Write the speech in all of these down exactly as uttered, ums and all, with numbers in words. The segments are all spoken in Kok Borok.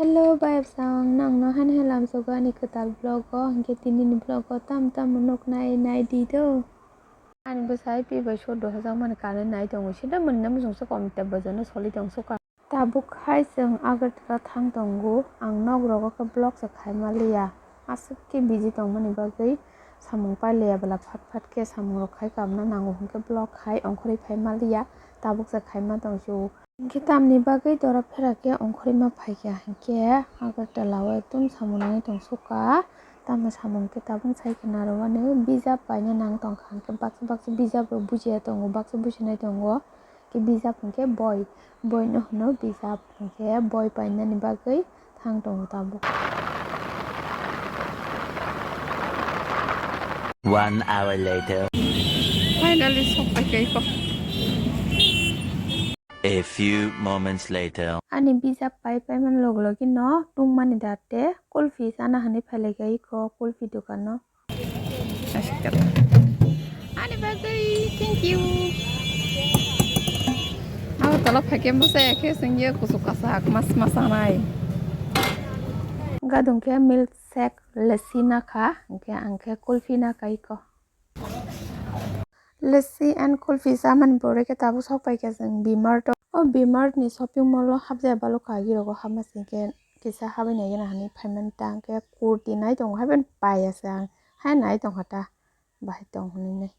Hello, bayapsang, nangno han helam sogo ani kwtal vlog o, hwnkhe tinini vlog o tam tam nuk nai nai di do. Ani bwsai pi bai soddo hajak mani kanwi nai tongo, sida mwnina muchung soka Amitabh Bachchan no soli tong soka. Tabuk hai chwng Agartala thang tongo, ang nok rogo khe vlog se khai ma liya, aswk khe busy tongmani bagwi samung pai liya bwla, phat phat khe samung rok khai kamna nango hwnkhe vlog khai ongkhorwi phai ma liya, tabuk se khai ma tong sio. Hwnkhe tamni bagwi dora phera khe ongkhorwi ma phaikha, hwnkhe Agartala o ekdom samung nangwi tong sukha. Tamo samung khe tabuk sai khe narwkmani bijap paina nang tongkha, hwnkhe baksa baksa bijap rok bujiya tongo, baksa bujinai tongo. Khe bijap hwnkhe boi, boi no hwno bijap, hwnkhe boi painani bagwi thang tongo tabuk. One hour later. Finally sok pai kha iko. A few moments later. Ani bijap pai paimani log logi no tungmani date kulfi chana hinwi phailaikha iko kulfi dukano. Ani bagwi thank you. Agartala phaikhe masa ya khe sengya kuchuk kasak mas mas anai. Gadung khe milk shake lassi nakha, hwnkhe ang khe kulfi nakha iko. Lassi and kulfi chamani pore khe tabuk sok paikha chwng V-Mart o. O V-Mart ni shopping mall o hapjaya balukha agi rogo hapma singkhe kisa habwi naigwna hinwi phaimani ta, hwnkhe kurti nai tongo, haiphano paiya se ang, hai nai tongkha ta, bahai tong hinwi nai.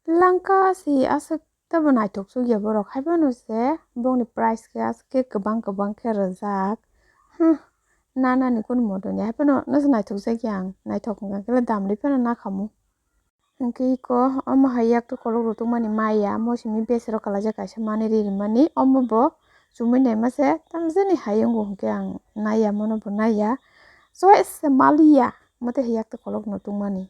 Langka se aswk tabo naithok sukya borok, haiphano se bongni price khe aswk khe kwbang kwbang khe rwjak. Huh, nanani kunu moto ni, haiphano nase naithok jakya ang, naithok wngkha khe dam rwi phano nakhamu. Hwnkhe iko omo hai yaktu kolok rw tongmani maya, mo simi besero kalaijak kaisa manwi ri rimani, omo bo chumui naima se tamjani hai wngo hwnkhe ang naiya, mono bo naiya, choice se maliya, omo tei hai yaktu kolok no tongmani.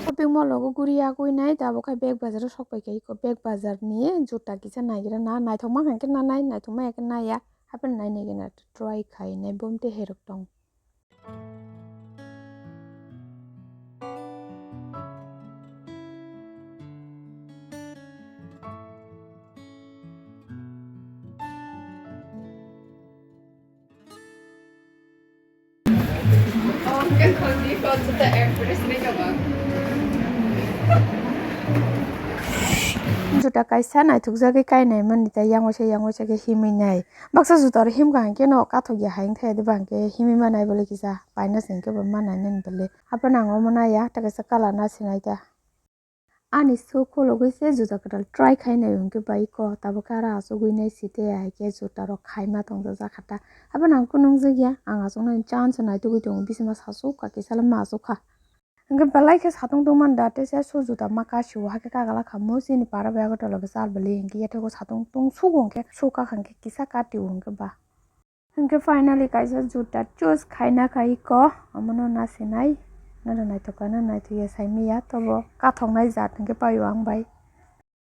Shopping mall o guri yagwi nai tabuk khe Bag Bazaar o sok pai kha iko, Bag Bazaar ni juta kisa naigra na, naithok mankha khe nanai, naithok maya khe naiya, hapheno nai naigena try khai nai, bom tei herok tong. Juta kaisa naithokjagwi kainai mani tei yang waisa yang waisa khe himwi nai. Baksa juta rok himkha hinkhe no kathokya hai wngthaya diba hinkhe himwi manai bole kisa paina se hinkhe bo manai nani bole. Haphano ang omo naiya tei kaisa colour no sinai ta. Ani sok khologwi se juta kwtal try khai nai hinkhe bai kok tabuk khe aro achugwi nai site hai khe juta rok khaima tongjak kha ta. Haphano ang kunung jakya ang achuknani chance naitugwi tongo bisima sasuk kha kisa le ma achukha. Hwnkhe belai khe satung tongmani da tei se su juta ma kasio, hakhe kagala khamu chini para bai Agartala bwsa albali hwnkhe yathogo satung tong sugo hwnkhe su kakha hwnkhe kisa katio hwnkhe ba. Hwnkhe finally kaisa juta choose khaina khai iko, omono nasinai, noro naithok kha, noro naithokya saimanya, tobo kathoknai jat hwnkhe paio ang bai.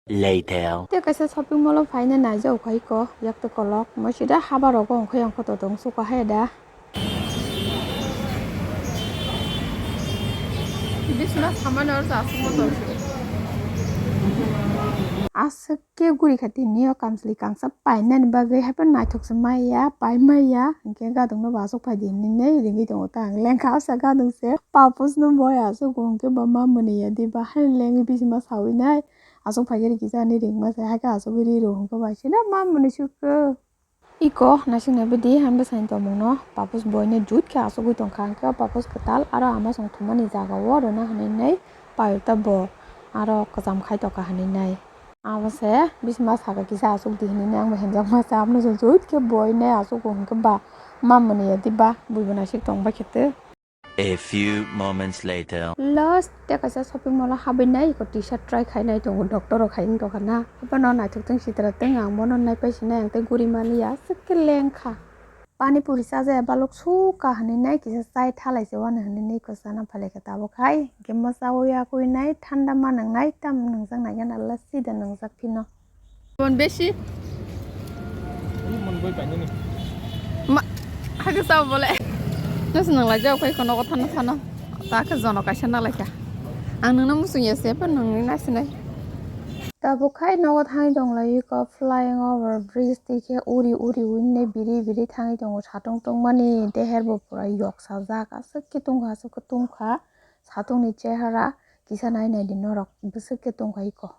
Later. Tei kaisa shopping mall o phaina naijak kha iko, yakto kolok. Moi sida haba rogo wngkha yang photo tong suka hai da. Bisna samano aro chasing motor. Aswk khe guri kha tini o kamchwlwi kangsa painani bagwi, haphano naithok se maya, pai maya, hinkhe gadung no bo aswk phai di hinwi ringwi tongo ta ang lengkha asa gadung se. Papus no boi aswk bo hinkhe bo ma mwnwi ya di ba hai lengwi bisima sawi nai. Aswk phaikhe rikisa hinwi ringma se, haikhe aswk ri rw hwnkhe bai se na ma mwnwi sukhe. Iko naising nai bidi han bwsani tongmung no papus boino jut khe asugwi tongkha, hwnkhe o papus kwtal aro ama song thumani jaga o rwna hinwi nai payota bo aro kwcham khai tongkha hinwi nai. Abo se bisima saka kisa asuk di hinwi nai ang bo hinjakma se, abono se jut khe boino asuk o hwnkhe ba ma mwnwi ya di ba buibo naisik tong bai khe tei. A few moments later. Last tei kaisa shopping mall o habwi nai eko T-shirt try khai nai tongo, doctor rok hai wng tongkha na. Abono naithok tong sitra tong ang bono naipai sinai ang tei guri mani ya aswk khe lengkha. Pani puri chajaya balok sukha hinwi nai kisa chai thalai se wano hinwi nai eko chana phailaikha tabuk hai hwnkhe mwsa o yakwi nai thanda ma nwngnai tam nwngjak nai gana lassi da nwngjak phino. Bon besi. Ini mon boi painani. Ma, hake sao bole. Nasi nang lai jao kai kono ko thana thana. Ta khe jono kaisa na lai kha. Ang nang na musung ya se pa nang ni nasi nai. Tabuk khai nogo thangwi tong lai ko flying over bridge twi khe uri uri winne biri biri thangwi tongo satung tongmani deher bo pura yok sajak aswk khe tungkha aswk khe tungkha satung ni chehara kisa nai nai di norok bwswk khe tongkha iko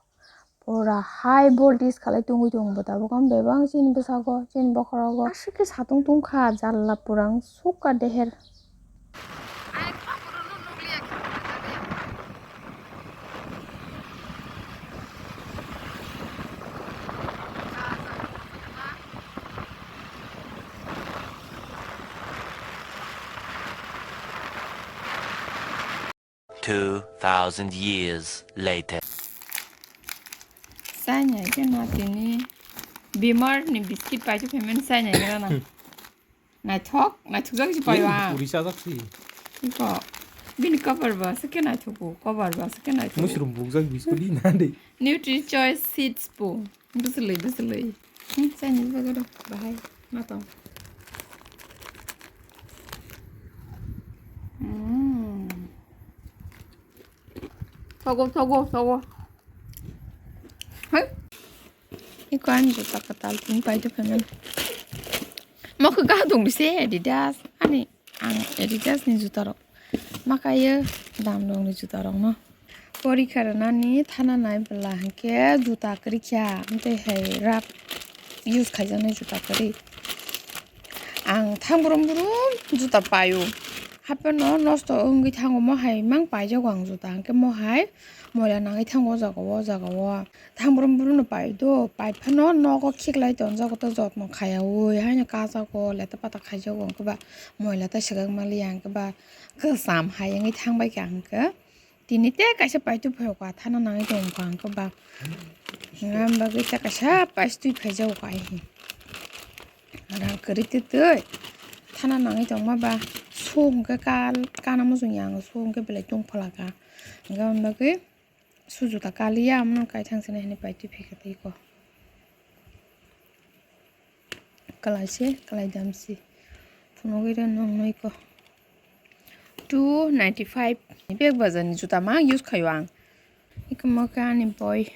pura high voltage khalai tongwi tongo bo tabuk ang bebak chini bwsago chini bokhorogo aswk khe satung tungkha jalla pura ang sukha deher. Two thousand years later. China ke na tini bimar ni biscuit pai tu payment China ke na. Naithok, naithokjak si payo ang. Puri sajak si. Iko, bini cover ba, se ke naithoku, cover ba, se ke naithoku. Mushroom bukjak biscuit di na de. Nutri Choice seeds po. Bwswlwi, bwswlwi. Hmm, Chinese bagwi rw, bahai, ma tong. Hmm. Thogo, thogo, thogo. Hai. Iko ani juta kwtal tini pai tongkha mani. Mokhe ga dong bise Adidas. Ani ang Adidas ni juta rok. Makaye dam dong ni juta rok no. Porikha rwnani thana nai bwla hinkhe juta kwrwi kha. Amtwi hai rap use khaijaknai juta kwrwi. Ang thang brum brum juta paio. Hapheno nosto wngwi thango, mohai mang paijago ang juta, hwnkhe mohai moila nangwi thango o jagao, o jagao. Thang brum brum no paio, pai phano nogo khiklai tonjago, to jotno khaiyaui haino kajago, leta pata khaijago, hwnkhe ba moila ta swkang manliya, hwnkhe ba kwcham hai wngwi thangbai kha hwnkhe. Tini tei kaisa paitwi phai kha, thana nangwi tongo kha ang khe ba. Nga bagwi tei kaisa paitwi phai jago kha ai. Rang kwrwi twi twi thana nangwi tongma ba su hwnkhe kal kana muchung ya ang su hwnkhe belai tong phala kha. Nga bagwi su juta kaliya amno kaithang sene hwnwi paitwi phai kha tei ko. Kalai se, kalai dam se. Phunugwi rw nung nui ko. Two ninety five. Bag bazar ni juta ma use khaio ang. Iko mo khe ani boy.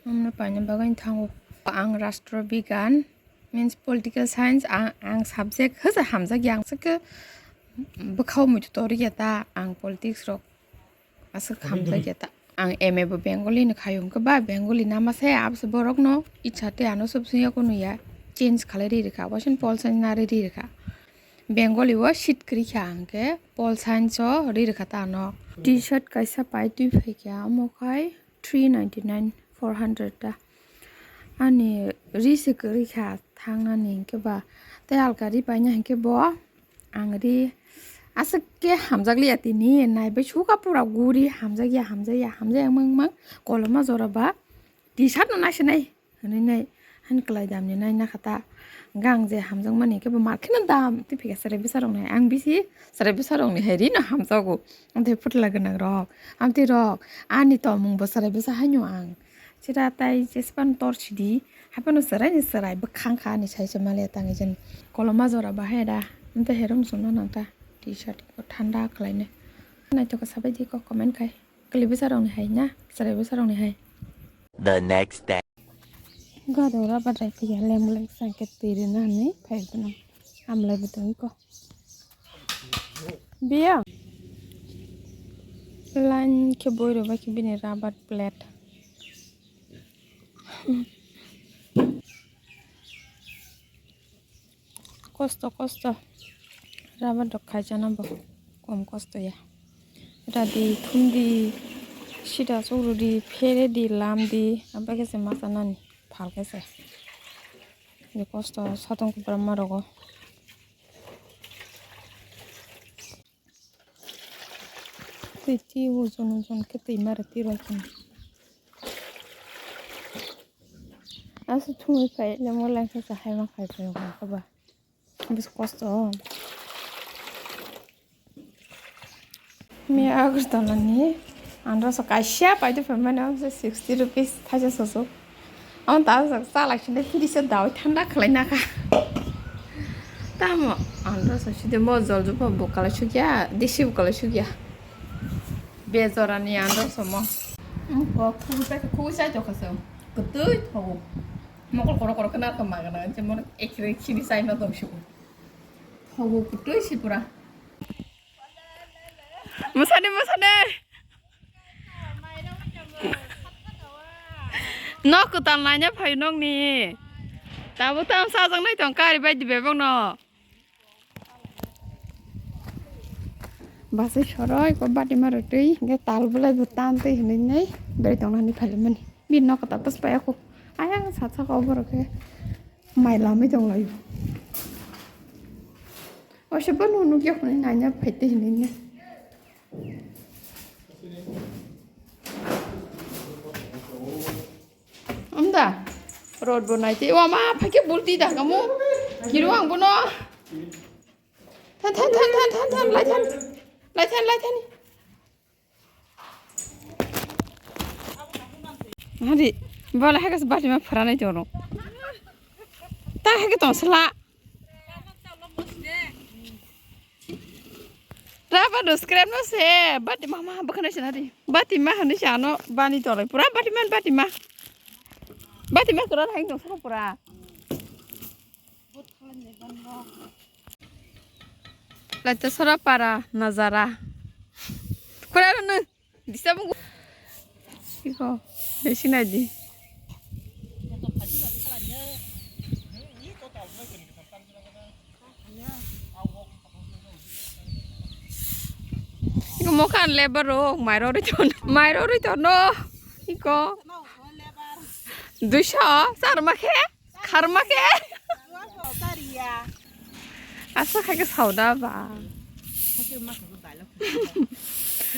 Amno paina bagwi thango. Ang Rashtra Bigyan, means political science, ang, ang subject hwsa hamjak ya ang sakhe bwkhao muitu tori ya ta ang politics rok. Aswk hamjak ya ta. Ang M A bo Bengali ni khaio hwnkhe ba Bengali nama se abse borok no icha tei ano sob sing yago nuya change khalai ri rikha. Waising Pol Science na ri rikha. Bengali o seat kwrwi kha hwnkhe Pol Science o ri rikha ta ano. T-shirt kaisa pai twi phai kha omo khai three ninety nine, four hundred ta. Ani ri se kwrwi kha thangnani hwnkhe ba tei alka ri paina hwnkhe bo. Ang ri aswk khe hamjakliya tini, naibai sukha pura guri, hamjakya, hamjakya, hamjakya wngmang wngmang, koloma jora ba T-shirt no naisinai hwnwi nai, hani kwlai dam ni nai nakha ta, gang je hamjakmani khe bo mar kheno dam tei phikha chwrai bwsa rok ni hai, ang bisi chwrai bwsa rok ni hai ri no hamjago, amtwi phutla gwnang rok, amtwi rok ani tongmung bo chwrai bwsa haino ang. Sida tai jespan tor sidi, haphano chwrai ni chwrai bwkhang kha ani sai se maliya tangwi jen. Koloma jora bahai da, amtwi herong songno nang ta, T-shirt ko thanda khlainai. Naithoka sabai di ko comment khai. Kwlwi bwsa rok ni hai na, chwrai bwsa rok ni hai. The next day. Gari ora badai phiya lemlek sangke twi rwna hinwi phai phano. Amlai bo tong ko. Biya. Line khe boi rwbai khe bini rubber plate. Kosto kosto rubber rok khaijana bo kom kosto ya. Radi thumdi sida chukrudi pheredi lamdi abagese masa nani phalkese. Kosto satong kubra marogo. Twi twi ujon ujon khe twi mare twi rwkhe. Aswk thumwi phai le mo lang khe chahai ma khai phai rok ba. Bwswk kosto. Miya Agartala ni andro so kaisa paitwi phai mano sixty rupees thaisa sosok. Ang ta jak chalai sini fridge o dawi thanda khlai nakha. Tamo andro sa sidi mo jol jupo bukalai sukya, disi bukalai sukya. Bejorani andro somo. Ko kubu ta kubu sai to khasem. Kutui thogo. Mokol koro koro kena ka magana je mon ekre khini sai ma dong shu. Thogo kutui si pura. Musani, musani. Nok kwtal naina phai nokni. Tabuk tamo sajak nai tong kari bai di bebak no. Basai soroi ko bati ma rwtwi, hwnkhe tal bolai bo tan twi hinwi nai berai tong nani phai mani. Bini nok kwtal tos pai ako. Ayang sa saka o borok khe mai lamwi tong laio. Oiso bono nukya hwnwi naina phaite hinwi nai. Amda rod bo naite. O ama phaikhe bulti da kamu. Kiro ang bono. Than, than, than, than, than, than, lai than. Lai than, lai than. Hari, bala hagas bati ma pharanai toro. Ta hake tong sala. Raba do scrap no se, bati ma ma bakana se nari. Bati ma hani se ano bani tolai. Pura bati man bati ma. Bati ma kura thang tong sala pura. Laita sora para nazara. Kura no. Disa bung. Iko, desi naidi. Iko mokan lebar rok, mairo ri ton, mairo ri ton no. Iko. Duiso, sar makhe. Kharma khe. Asa khai khe sauda ba.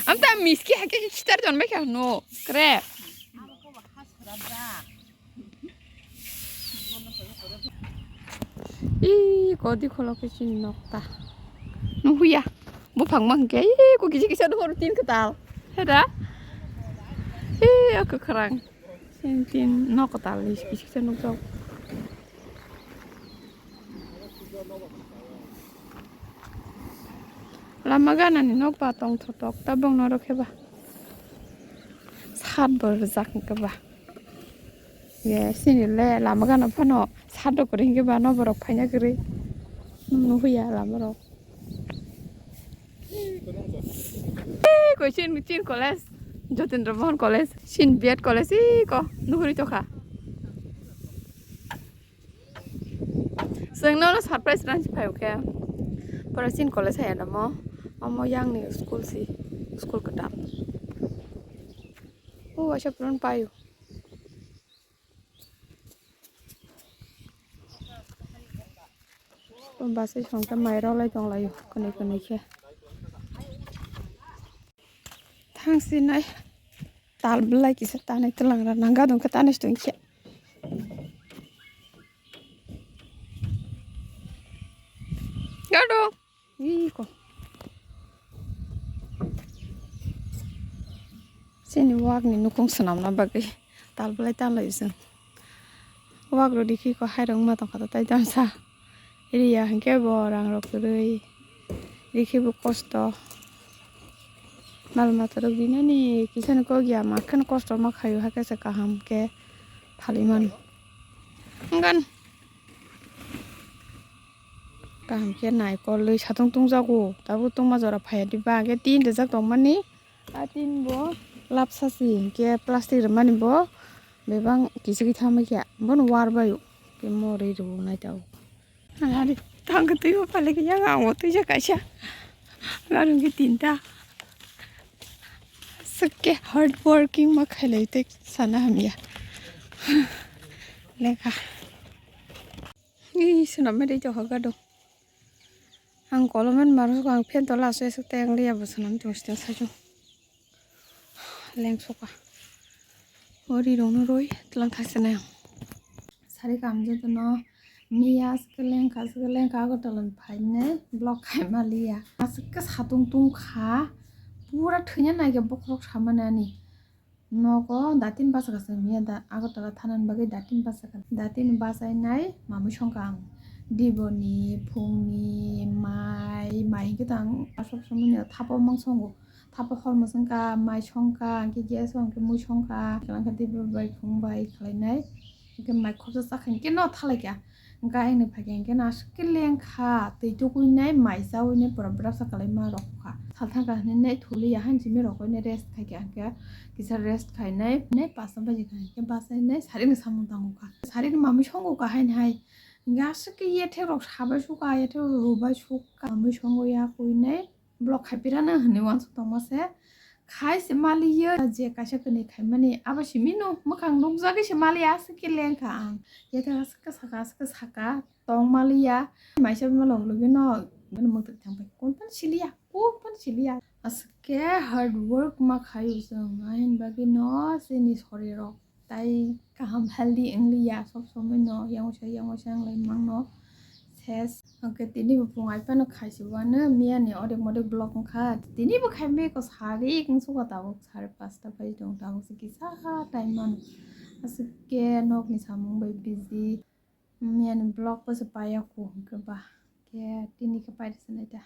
Amta miski hai khe sitar jon bai kha no. Kre. Ih, kodi kholo khe chini nokta. Nuhuya. Buphang mang khe, ih, ko kisi kisa nuhor tin kwtal. Hera. Ih, kwkhrang. Tin tin nok kwtal ni kisa kisa nukjak. Lama ganani nok ba tongthotok tabok norok khe ba. Sat bo rijak hwnkhe ba. Ye sini le lama gana phano sat rok kwrwi hwnkhe ba noborok phaina kwrwi. Nuhuya lama rok. Iko chin, chin college, Jatindra Mohan College, chin B Ed College, iko nuhuri tokha. Chwng nono surprise rang si phaio khe. Pura chin college hai ano mo, omo yang ni school si, school kwtal. O waisa purun paio. Basai songkhe mairok lai tonglaio, kwnwi kwnwi khe. Thangsinai tal belai kisa tanai twlang rw nang gadong khe tanai si tongkhe. Gadong. Iko. Chini wak ni nukung swnamna bagwi tal belai tanlai chwng. Wak rw dikhi ko hai rwngma tongkha tai tamsa. Riya hinkhe bo rang rok kwrwi. Rikhi bo kosto. Mal mata rok rinani kisa ni kok ya ma kheno kosto ma khaio hakhe se kaham khe phalwi mano. Hwngan. Kaham khe naikolwi satung tungjago. Tabuk tungma jora phaiya diba? Hwnkhe tin rijak tongmani. A tin bo lapsa si hinkhe plastic rwmani bo bebak kichigwi thamwi khe. Bono war bai o. Khe morwi rw naitao. Ari tang khe twi bo phalwi khe yang ang o twisa kaisa. Larwng khe tinta. Swk khe hard working ma khailai tei sana hamya. Lekha. Ih, swnam rwi tongkha gado. Ang koloman marok ang fan tola aswk aswk tei ang liya bo swnam tong siteng saichung. Lengsoka. O ri rokno roi tlang thaksanai ang. Sari kam jotono miya aswk lengkha aswk lengkha Agartala ni phainai vlog khaima liya. Aswk khe satung tungkha. Pura thwina naikhe bokhorok samani ani. Nogo datin bachakha se mia da Agartala thanani bagwi datin bachakha. Datin bachainai mamwi songkha ang. Diboni, phungni, mai, mai hwnkhe to ang aswk somoni thapo mang songo. Thapo hor mwswngkha, mai songkha, hwnkhe gas o hwnkhe mui songkha, hwnkhe dibo bai phung bai khlainai. Hwnkhe mai khopsa chakha hwnkhe no thalaikha. Hwnkhe ayangni phaikha hwnkhe no aswk khe lengkha, twi tukuinai, mai chawinai, pura bwrapsa kwlaima rokha. Salthangkha hinwi nai thuliya, hansimi rokoinai rest khaikha, hwnkhe kisa rest khainai, nai pasta baji kha hwnkhe bachainai, sarikni samung tangukha. Sarikni mamwi songukha haini hai. Hwnkhe aswk khe yethe rok sabai sukha, yethe rok rubai sukha, mamwi songo yakuinai. Block khai pirana hinwi uansuk tongma se khai se maliya, je kaisa kwnwi khaimani abo simi no mwkhang nukjagwi se maliya, aswk khe lengkha ang. Yethe aswk khe saka, aswk khe saka tong maliya, maisa bima log logino mwtwk thangbai kun pan siliya, kun pan siliya. Aswk khe hard work ma khaio chwng, ahin bagwi no chini sorirok tai kaham healthy wngliya, sob somoi no yang usa yang usa wnglai mangno ses. Hwnkhe tini bo phung ai phano khaisi uanw, miyani odek modek vlog wngkha, tini bo khai meko sari wngsukha, tabuk sare pasta bai tong, tabuk se kisa time mano, aswk khe nokni samung bai busy, miyani vlog bo se paiya khu hwnkhe ba, khe tini khe paida se naida.